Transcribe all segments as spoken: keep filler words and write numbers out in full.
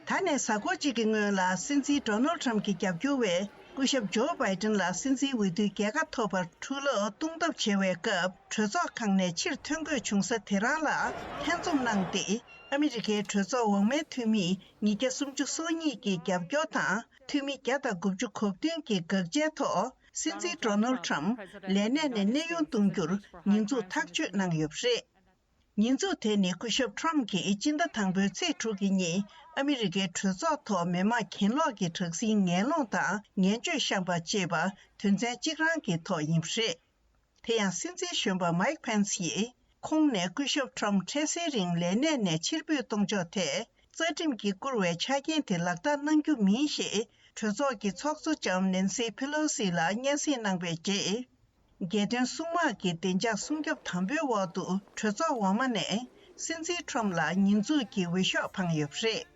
ད་ནས་གཟའ་འཁོར་གཅིག་གི་སྔོན་ལ་སྲིད་འཛིན་ཌོ་ནལ་ཊམ་གྱི་རྒྱབ་སྐྱོར་བས་སྐུ་ཞབས་ཇོ་བྷའི་ཏིན་ལ་སྲིད་འཛིན་འོས་བསྡུའི་རྒྱལ་ཁ་ཐོབ་པར་ཁྲུ་ལོག་བརྡུང་ཐབས་བྱེད་པའི་སྐབས། གྲོས་ཚོགས་ཁང་ནས་ཕྱིར་ཐོན་དགོས་བྱུང་ས་དེ་རང་ལ་ཐེ་ཚོམ་གནང་སྟེ། ཨ་མི་རི་ཀའི་གྲོས་ཚོགས་འོག་མའི་འཐུས་མི་ཉིས་བརྒྱ་སུམ་ཅུ་སོ་གཉིས་ཀྱི་རྒྱབ་སྐྱོར་དང་། འཐུས་མི་བརྒྱ་དང་དགུ་བཅུ་གོ་བདུན་གྱི་དགག་བྱའི་ཐོག་སྲིད་འཛིན་ཌོ་ནལ་ཊམ་ལས་གནས་ནས་གནས་དབྱུང་གཏོང་རྒྱུར་ཉེས་འཛུགས་ཐག་གཅོད་གནང་ཡོད་པ་རེད། ཉེས་འཛུགས་དེ་ནི་སྐུ་ཞབས་ཊམ་གྱིས་སྤྱི་ཟླ་དང་པོའི་ཚེས་དྲུག་གི་ཉིན་ཨ་མི་རི་ཀའི་གྲོས་ཚོགས་ཐོག་མི་དམངས་གྱེན་ལོག་གི་དྲག་ཟིང་ངན་སློང་དང་ངན་བྱུས་བཤམས་པ་ཅེས་པ་དོན་ཚན་གཅིག་རང་གི་ཐོག་ཡིན་པ་རེད། དེ་ཡང་སྲིད་འཛིན་གཞོན་པ་མའིག་ཕེན་སི་ཡིས་ཁོང་ནས་སྐུ་ཞབས་ཊམ་འཕྲལ་སེལ་རིང་ལས་གནས་ནས་ཕྱིར་འབུད་གཏོང་ཕྱོགས་ཐད་རྩ་ཁྲིམས་ཀྱིས་བསྐུར་བའི་ཆ་རྐྱེན་དེ་ལག་བསྟར་གནང་རྒྱུ་མིན་ཞེས་གྲོས་ཚོགས་ཀྱི་ཚོགས་གཙོ་ལྕམ་ནེན་སི་ཕེ་ལོ་སི་ལ་སྙན་སེང་གནང་པའི་རྗེས། རྒྱལ་དོན་སྲུང་དམག་གི་བདེ་འཇགས་སྲུང་སྐྱོབ་དམ་པོའི་འོག་ཏུ་གྲོས་ཚོགས་འོག་མ་ནས་སྲིད་འཛིན་ཊམ་ལ་ཉེས་འཛུགས་ཀྱི་འོས་ཤོག་འཕངས་ཡོད་པ་རེད།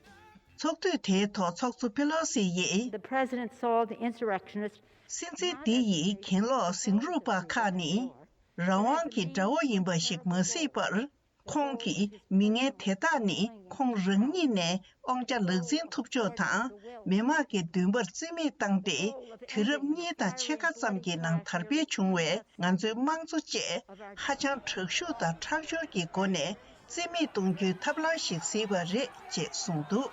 ཚོགས་དུས་དེའི་ཐོག་ཚོགས་གཙོ་པེ་ལོ་སི་ཡིས། The president saw the insurrectionists སྲིད་འཛིན་འདི་ཡིས་གྱེན་ལོག་ཟིང་འཁྲུག་པ་ཁག་ནི་རང་དབང་གི་དགྲ་བོ་ཡིན་པ་ཞིག་མ་གཟིགས་པར། ཁོང་གིས་མི་ངན་དེ་དག་ནི་ཁོང་རང་ཉིད་ནས་དབང་ཆ་ལག་འཛིན་ཐུབ་ཕྱོགས་དང་། མི་དམངས་ཀྱི་འདུན་པར་རྩིས་མེད་བཏང་སྟེ། དུས་རབས་གཉིས་དང་ཕྱེད་ཀ་ཙམ་གྱི་ནང་དར་སྤེལ་བྱུང་བའི་ང་ཚོའི་དམངས་གཙོ་བཅས་ཧ་ཅང་དྲག་ཤུགས་དང་ཁྲག་སྦྱོར་གྱི་སྒོ་ནས་རྩིས་མེད་གཏོང་རྒྱུའི་ཐབས་ལམ་ཞིག་གཟིགས་པ་རེད་ཅེས་གསུངས་འདུག་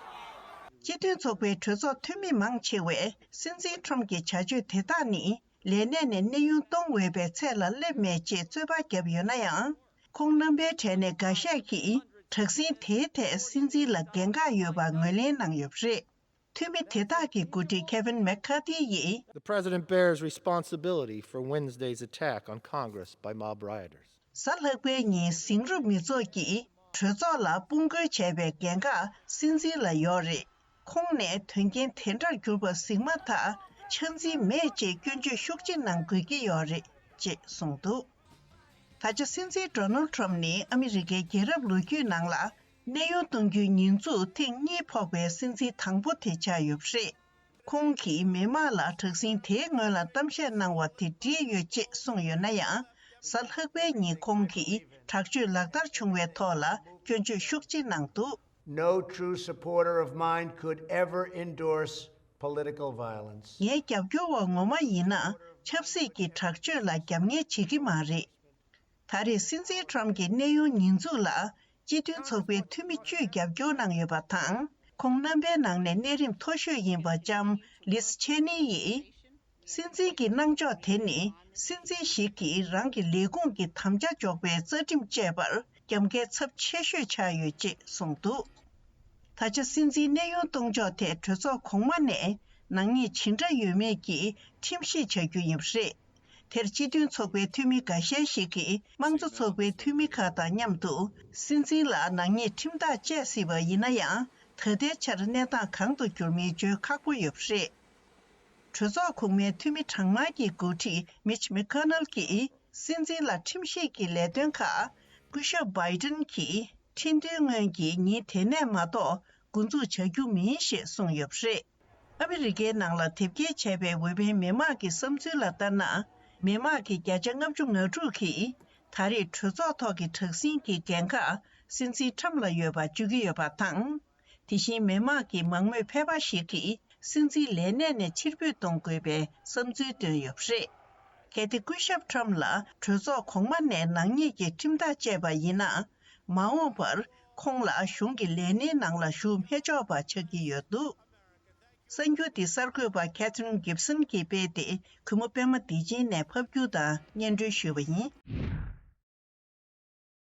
སྤྱི་མཐུན་ཚོགས་པའི་གྲོས་ཚོགས་འཐུས་མི་མང་ཆེ་བས་སྲིད་འཛིན་ཊམ་གྱི་བྱ་སྤྱོད་དེ་དག་ནི་ལས་གནས་ནས་གནས་དབྱུང་གཏོང་འོས་པའི་ཚད་ལ་སླེབས་མེད་ཅེས་རྩོད་པ་བརྒྱབ་ཡོད་ན་ཡང་། ཁོང་རྣམ་པའི་གྲས་ནས་འགའ་ཤས་ཀྱིས་དྲག་ཟིང་དེའི་ཐད་སྲིད་འཛིན་ལ་འགན་ཁག་ཡོད་པ་ངོས་ལེན་གནང་ཡོད་པ་རེད། འཐུས་མི་དེ་དག་གི་འགོ་ཁྲིད་ཁེ་ཝིན་མེག་ཁ་ཐི་ཡིས། The president bears responsibility for Wednesday's attack on Congress by mob rioters. གཟའ་ལྷག་པའི་ཉིན་ཟིང་འཁྲུག་མི་ཚོགས་ཀྱིས་གྲོས་ཚོགས་ལ་དཔུང་རྒོལ་བྱས་པའི་འགན་ཁག་སྲིད་འཛིན་ལ་ཡོད་རེད། ཁོང་ནས་དོན་རྐྱེན་དེ་འདྲར་གྱུར་པ་གཟིགས་མ་ཐག་ཆ་འཛིན་མེད་ཅེས་སྐྱོན་བརྗོད་ཤུགས་ཆེ་གནང་དགོས་ཀྱི་ཡོད་རེད་ཅེས་གསུངས་འདུག་ད་ཆ་སྲིད་འཛིན་ཌོ་ནལ་ཊམ་ནི་ཨ་མི་རི་ཀའི་རྒྱལ་རབས་ལོ་རྒྱུས་ནང་ལ་གནས་དབྱུང་གཏོང་རྒྱུའི་ཉེས་འཛུགས་ཐེངས་གཉིས་ཕོག་པའི་སྲིད་འཛིན་དང་པོ་དེ་ཆགས་ཡོད་པ་རེད། ཁོང་གིས་མི་དམངས་ལ་དྲག་ཟིང་དེའི་སྔོན་ལ་གཏམ་བཤད་གནང་བ་དེ་འགྲིག་ཡོད་ཅེས་གསུངས་ཡོད་ན་ཡང་། གཟའ་ལྷག་པའི་ཉིན་ཁོང་གིས་དྲག་སྤྱོད་ལག་བསྟར་བྱུང་བའི་ཐོག་ལ་སྐྱོན་བརྗོད་ཤུགས་ཆེ་གནང་འདུག No true supporter of mine could ever endorse political violence. ངའི་རྒྱབ་སྐྱོར་བ་ངོ་མ་ཡིན་ན་ཆབ་སྲིད་ཀྱི་དྲག་སྤྱོད་ལ་རྒྱབ་གཉེར་བྱེད་ཀྱི་མ་རེད། ད་རེས་སྲིད་འཛིན་ཊམ་གྱི་གནས་དབྱུང་ཉེས་འཛུགས་ལ་སྤྱི་མཐུན་ཚོགས་པའི་འཐུས་མི་བཅུས་རྒྱབ་སྐྱོར་གནང་ཡོད་པ་དང་། ཁོང་རྣམ་པའི་ནང་ནས་གནས་རིམ་མཐོ་ཤོས་ཡིན་པ་ལྕམ་ལིས་ཆེ་ནི་ཡིས། སྲིད་འཛིན་གྱི་གནང་ཕྱོགས་དེ་ནི་སྲིད་འཛིན་ཞིག་གིས་རང་གི་ལས་ཁུངས་ཀྱི་དམ་བཅའ་འཇོག་པའི་རྩ་ཁྲིམས་བཅས་པར་རྒྱབ་འགལ་ཚབས་ཆེ་ཤོས་ཆགས་ཡོད་ཅེས་གསུངས་འདུག་ད་ཆ་སྲིད་འཛིན་གནས་དབྱུང་གཏོང་ཕྱོགས་ཐད་གྲོས་ཚོགས་གོང་མ་ནས་ནག་ཉེས་ཇི་འདྲ་ཡོད་མེད་ཀྱི་ཁྲིམས་ཞིབ་བྱ་རྒྱུ་ཡིན་པ་རེད། དེར་སྤྱི་མཐུན་ཚོགས་པའི་འཐུས་མི་འགའ་ཤས་ཤིག་གིས་དམངས་གཙོ་ཚོགས་པའི་འཐུས་མི་ཁག་དང་མཉམ་དུ་སྲིད་འཛིན་ལ་ནག་ཉེས་ཁྲིམས་ཐག་བཅད་སྲིད་པ་ཡིན་ན་ཡང་། ད་ལྟའི་ཆར་གནས་སྟངས་གང་དུ་འགྱུར་མིན་བརྗོད་ཁག་པོ་ཡོད་པ་རེད། གྲོས་ཚོགས་གོང་མའི་འཐུས་མི་གྲངས་མང་གི་འགོ་ཁྲིད་མིཆ་མེ་ཁོ་ནལ་གྱིས་སྲིད་འཛིན་ལ་ཁྲིམས་ཞིབ་ཀྱི་ལས་དོན་ཁག་སྐུ་ཞབས་བྷའི་ཏིན་གྱིས་ཁྲིན་ཏུའི་སྔོན་གྱི་ཉིན་དེ་ནས་མ་གཏོགས་འགོ་འཛུགས་བྱ་རྒྱུ་མིན་ཞེས་གསུངས་ཡོད་པ་རེད། ཨ་མི་རི་ཀའི་ནང་ལ་དེབ་སྐྱེལ་བྱས་པའི་འོས་འཕེན་མི་མང་གི་བསམ་ཚུལ་ལ་ལྟར་ན། མི་མང་གི་བརྒྱ་ཆ་ལྔ་བཅུ་ང་དྲུག་གིས་ད་རེས་གྲོས་ཚོགས་ཐོག་གི་དྲག་ཟིང་གི་འགན་ཁག་སྲིད་འཛིན་ཁྲམ་ལ་ཡོད་པ་བརྗོད་ཀྱི་ཡོད་པ་དང་། དེ་བཞིན་མི་མང་གི་མང་མོས་ཕལ་པ་ཞིག་གིས་སྲིད་འཛིན་ལས་གནས་ནས་ཕྱིར་འབུད་གཏོང་དགོས་པའི་བསམ་ཚུལ་བཏོན་ཡོད་པ་རེད། གལ་ཏེ་སྐུ་ཞབས་ཁྲམ་ལ་གྲོས་ཚོགས་གོང་མ་ནས་ནག་ཉེས་ཀྱི་ཁྲིམས་ཐག་བཅད་པ་ཡིན་ན། མ་འོངས་པར་ཁོང་ལ་གཞུང་གི་ལས་སྣེའི་ནང་ལ་ཞུགས་མི་ཆོག་པ་ཆགས་ཀྱི་ཡོད་འདུག་གསར་འགྱུར་འདི་གསར་འགོད་པ་ཁེ་ཐི་རིན་གིབ་སན་གྱིས་སྤེལ་ཏེ། གུས་མོ་པད་མ་བདེ་ཆེན་ནས་ཕབ་སྒྱུར་དང་སྙན་སྒྲོན་ཞུས་པ་ཡིན།